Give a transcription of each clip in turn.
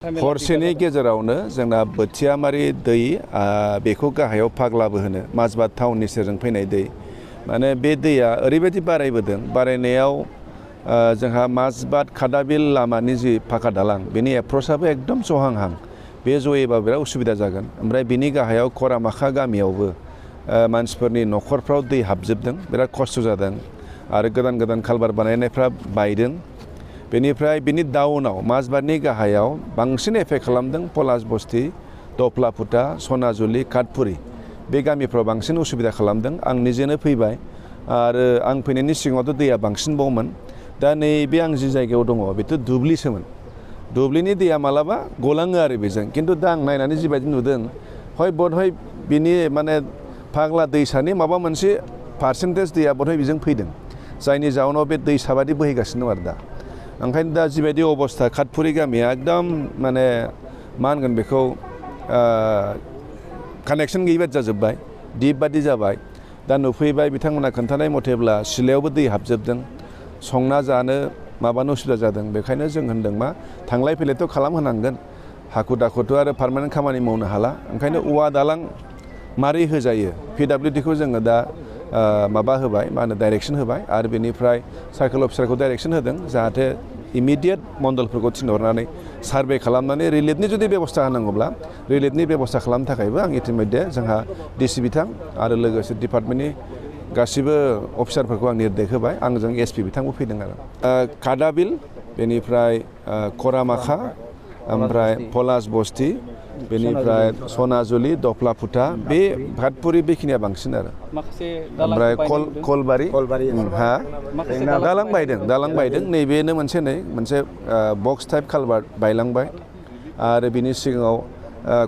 हरसेनि गेजेरावनो जोंना बोथियामारि दै बेखौ गाहायाव फाग्लाबो होनो माजबाद टाउननि सेरजों फैनाय दै माने बे दैया ओरैबायदि बारायबोदों बारायनायाव जोंहा माजबाद खादाबिल लामानि जि फाखा दालां बेनि एप्र'चआबो एकदम जहांहां बे जयोबा बिराद उसुबिदा जागोन ओमफ्राय बिनि गाहायाव खरामाखा गामियावबो मानसिफोरनि न'खरफ्राव दै हाबजोबदों बिराद खस्थ' जादों आरो गोदान गोदान कालभार बानायनायफ्रा बायदों बेनिफ्राय बिनि डाउनाव माजबादनि गाहायाव बांसिन एफेक्ट खालामदों पलास बस्ति दफ्लाफुटा सनाजुलि काटपुरि बे गामिफ्राव बांसिन उसुबिदा खालामदों आं निजेनो फैबाय आरो आं फैनायनि सिगाङावथ' दैया बांसिनबावमोन दा नैबे आं जि जायगायाव दङ बेथ' दुब्लिसोमोन दुब्लिनि दैया मालाबा गलाङो आरो बेजों खिन्थु दा आं नायनानै जिबायदि नुदों बधय बिनि माने फाग्ला दैसानि माबा मोनसे पार्सेन्टेज दैया बधय बेजों फैदों जायनि जाउनाव बे दैसा बादि बोहैगासिनो दं आरो दा ओंखायनो दा जिबायदि अबस्था काटपुरि गामिया एकदम माने मा होनगोन बेखौ कानेक्सन गैयि बादि जाजोब्बाय दिप बादि जाबाय दा नुफैबाय बिथांमोना खोन्थानाय मथेब्ला सिलायावबो दै हाबजोबदों संना जानो माबानो उसुबिदा जादों बेखायनो जों होनदों मा थांलाय फैलायथ' खालामहोनांगोन हाखु दाखुथ' आरो पार्मानेन्ट खामानि मावनो हाला ओंखायनो औवा दालां मारै होजायो PWDखौ जोङो दा माबा होबाय मा होनो डाइरेक्सन होबाय आरो बेनिफ्राय सार्केल अफिसारखौ डाइरेक्सन होदों जाहाथे इमिडियेट मण्डलफोरखौ थिनहरनानै सार्भे खालामनानै रिलिफनि जुदि बेबस्था होनांगौब्ला रिलिफनि बेबस्था खालामनो थाखायबो आं इतिमध्ये जोंहा DC बिथां आरो लोगोसे डिपार्टमेन्टनि गासिबो अफिसारफोरखौ आं निर्देश होबाय आंजों SP बिथांबो फैदों आरो कादाबिल बेनिफ्राय खरामाखा ओमफ्राय पलास बस्ति बेनिफ्राय सनाजुलि दफ्लाफुटा बे काटपुरि बेखिनिया बांसिन आरो ओमफ्राय कलबारि हा दालां बायदों नैबेनो मोनसे बक्स टाइप कालभार्ट बायलांबाय आरो बिनि सिगाङाव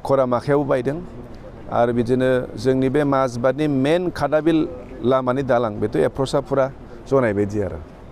खरामाखायावबो बायदों आरो बिदिनो जोंनि बे माजबादनि मेन कादाबिल लामानि दालां बेथ' एप्र'चआ फुरा जनाय बायदि आरो